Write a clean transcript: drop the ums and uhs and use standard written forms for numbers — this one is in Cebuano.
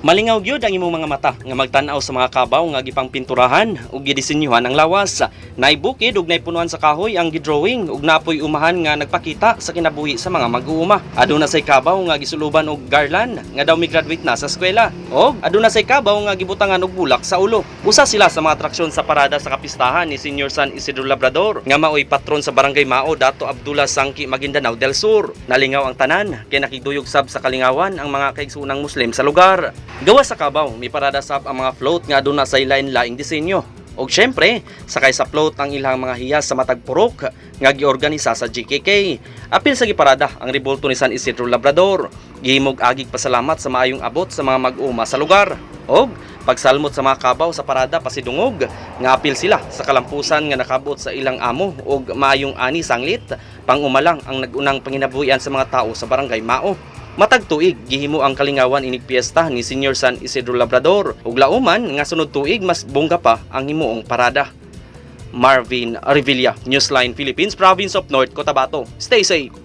Malingaw gyud ang imong mga mata nga magtan-aw sa mga kabaw nga gipangpinturahan ug gidisenyuhan ang lawas. Naay bukid ug naipunuan sa kahoy ang gidrawing ug napoy umahan nga nagpakita sa kinabuhi sa mga mag-uuma. Aduna say kabaw nga gisuluban og garland nga daw mi-graduate na sa eskwela. Og aduna say kabaw nga gibutangan og bulak sa ulo. Usa sila sa mga atraksyon sa parada sa kapistahan ni Senior San Isidro Labrador nga maoy patron sa Barangay Mao, Dato Abdullah Sangki, Maguindanao del Sur. Nalingaw ang tanan kay nakigduyog sab sa kalingawan ang mga kaigsuonang Muslim sa lugar. Gawas sa kabaw, may parada sab ang mga float nga aduna sa lain-laing disenyo. Og syempre, sakay sa float ang ilang mga hiyas sa matag purok nga giorganisa sa GKK. Apil sa giparada ang rebulto ni San Isidro Labrador. Gihimog agig pasalamat sa maayong abot sa mga mag-uma sa lugar. Og pagsalmot sa mga kabaw sa parada pasidungog nga apil sila sa kalampusan nga nakabot sa ilang amo og maayong ani sanglit pangumalang ang nag-unang panginabuhian sa mga tao sa Barangay Mao. Matag tuig gihimo ang kalingawan inig piyesta ni Senior San Isidro Labrador ug lauman nga sunod tuig mas bongga pa ang himuong parada. Marvin Revilla, Newsline Philippines, Province of North Cotabato. Stay safe.